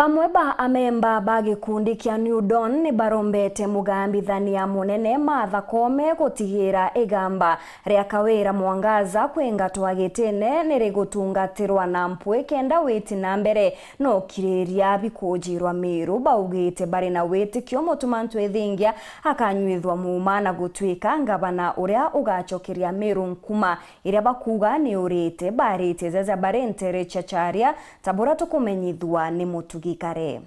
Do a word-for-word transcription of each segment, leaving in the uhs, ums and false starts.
Bamwe ba amemba ba gikundi kia New Dawn ni barombete mugambithania munene Martha Koome gutigira igamba ria Kawira Mwangaza kwingatwa gitine ni rigutungatirwa na mpwi kenda witi na mbere na ukiriria bikujirwa Miru. Baugite bari na witikio Mutuma Ntwithingia akanyuithwa muuma na gutwika ngavana uria ugacokeria Miru nkuma iria bakuuga ni urite. Baritie jaja bari ntere cia Charia, ta buria tukumenyithua ni Mutugi Kare.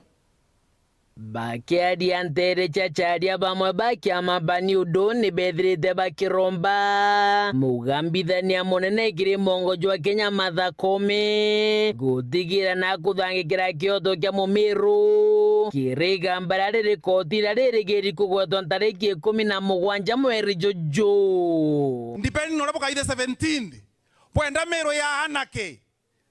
Bakiaria ntere cia Charia, bamwe ba kiama ba New Dawn ni bethirite bakiromba mugambithania munene kiri mongo jwa Kenya Martha Koome gutigira na kuthangikira kioto kia Mumiru kiri igamba riria riri kotini riria ririgiri kugwetwa ntariki ikumi na mugwanja mweri juju. Depending na uria bukaithe seventeen, bwenda Miru ya anake,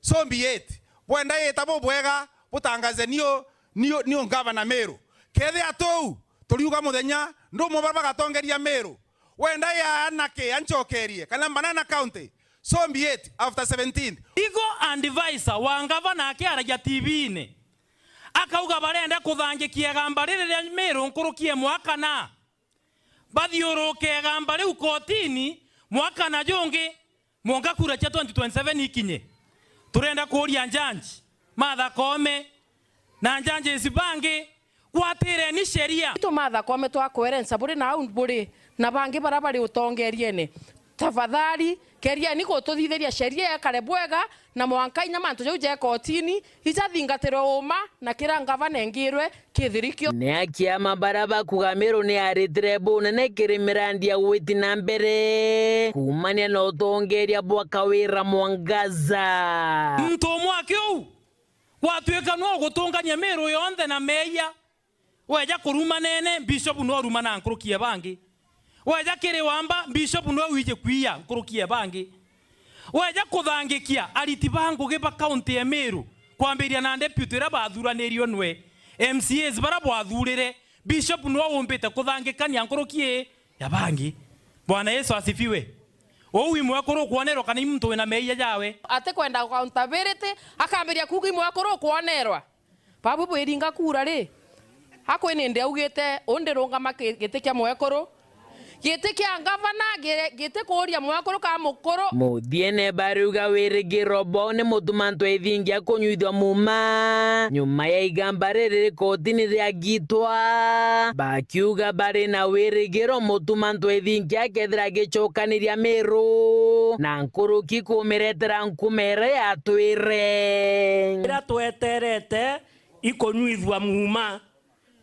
so be it. Bwenda ita bubwega, butangaze niu, niu, niu ngavana Miru. Kethia tuu, turiuga muthenya ndumwe baria bagatongeria Miru. Wenda ya anake ancokerie, kana Banana County, so be it, after seventeen. Legal advisor wa ngavana akiaragia T V-ini, akauga barenda kuthangikia igamba riri ria Miru nkuruki e mwaka na bathiuruke igamba riu kotini mwaka na jungi, mwanka kura cia twenty twenty-seven ikinye. Turenda kuuria njanji Martha Koome na njanji ici bangi, gwatireni sheria. Itu Martha Koome twakwerenca buri na au buri na bangi baria bari utongeriene, tafadhali kerieni gututhithiria sheria ekare bwega, na mwanka inya mantu jau ja kotini ijathingatirwe uuma, na kira ngavana engirwe kithirikio. Ni akiama baria bakuga Miru ni aritire bunene kiri mirandi ya gwiti na mbere kuumania na utongeria bwa Kawira Mwangaza. Muntu umwe akiu gwatuika no gutungania Miru yonthe na meeyia. Weja kuruma nene, Bishop no aruma na nkuruki e bangi. Weja kiri wamba, Bishop no wiji kwiya nkuruki e bangi. Weja kuthangikia ariti ba ngugi ba kaunti ya Miru, kwambiria na deputy iria bathuranirue nwe, M C As baria bwathurire, Bishop no umbite kuthangikania nkuruki e ya bangi. Bwana Yesu asifiwe. Uu wi mwekuru ukwonerwa kana i muntu wina meeyia jawe? Atikwenda accountability, akambiria kuuga i mwekuru ukwonerwa. Babu bwiringa kura ri, akwinindi augite, undi rungama ki-, giti kia mwekuru, giti kia ngavana, gi-, giti kuuria mwekuru ka mukuru. Muthiene bariuga wirigiro bwao ni Mutuma Ntwithingia kunyuithua muuma nyuma ya igamba riri rikotini riagitwa, bakiuga bari na wirigiro Mutuma Ntwithingia akethira agicokaniria Miru na nkuruki kumiretera nkuma iria yatwire. Iria tweterete ikunyuithua muuma.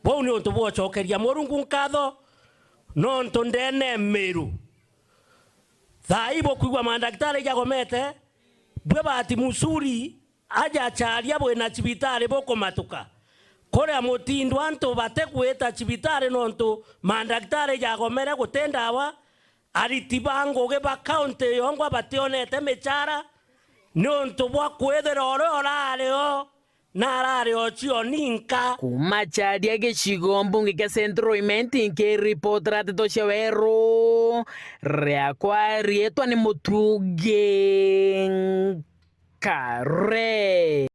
Buu ni untu bwocokeria Murungu nkatho, nontu ndene Miru thaa ii bukwigua mandagitari jagomete, bwe bati Musuri aja Charia bwina cibitari bukumatuka. Kuria mutindo antu batigwita cibitari nontu mandagitari jagomere guti ndawa, ariti ba ngugi ba kaunti yongwa bationete michara niuntu bwa kwithira uria urari o na arari o cio ninka. Kuuma Charia gicigo mbunge kia Central Imenti, nkiripotera nteto cia weru, riakwa riitwa ni Mutugi Kare.